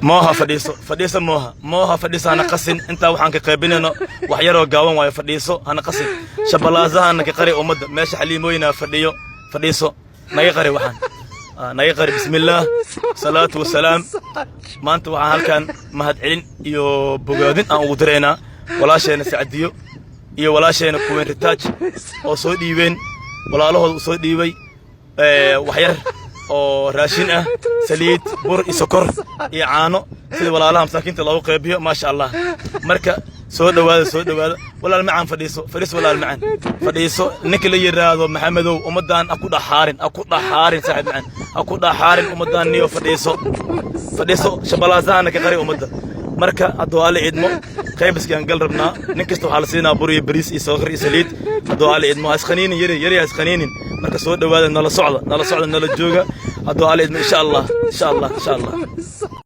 Mooha, fadhiiso, fadhiiso. Mooha, Mooha, fadhiiso, hana qasin. Intaa waxaan ka qaybinayno wax yaroo gaaban waayo. Fadhiiso, hana qasin. Shabalaasahana ka qari ummadda. Meesha Xaliimooyinaa fadhiyo. Fadhiiso, naga qari waxaan. Naga qari. Bismillaah, salaatu wasalaam. Maanta waxaan halkan mahadcelin iyo bogaadin aan ugu diraynaa walaasheena Sacdiyo iyo walaasheena Kuween Ritaaj oo soo dhiibeen, walaalahooda u soo dhiibay wax yar oo raashin ah, saliid, bur iyo sokor iyo caano, sida walaalaha masaakiinta loogu qaybiyo. Maasha Allah. Marka soo dhowaada, soo dhowaada. Walaal macaan, fadhiiso, fadhiiso. Walaal macaan, fadhiiso. Ninka la yidhaahdo Maxamedow, ummaddan ha ku dhaxaarin, ha ku dhaxaarin. Saaxiib macaan, ha ku dhaxaarin ummaddan. Niyo, fadhiiso, fadhiiso. Shabalaasahana ka qari ummadda. Marka hadduu Alle idmo, qaybiskaan gal rabnaa. Nin kasta waxaa la siinaa bur iyo bariis iyo sokor iyo saliid, hadduu Alle idmo. Ha isqaniinin, yari yari, ha isqaniinin. Marka soo dhowaada, nala socda, nala socda, nala jooga, hadduu Alle idmo. Insha Allah, insha Allah, insha Allah.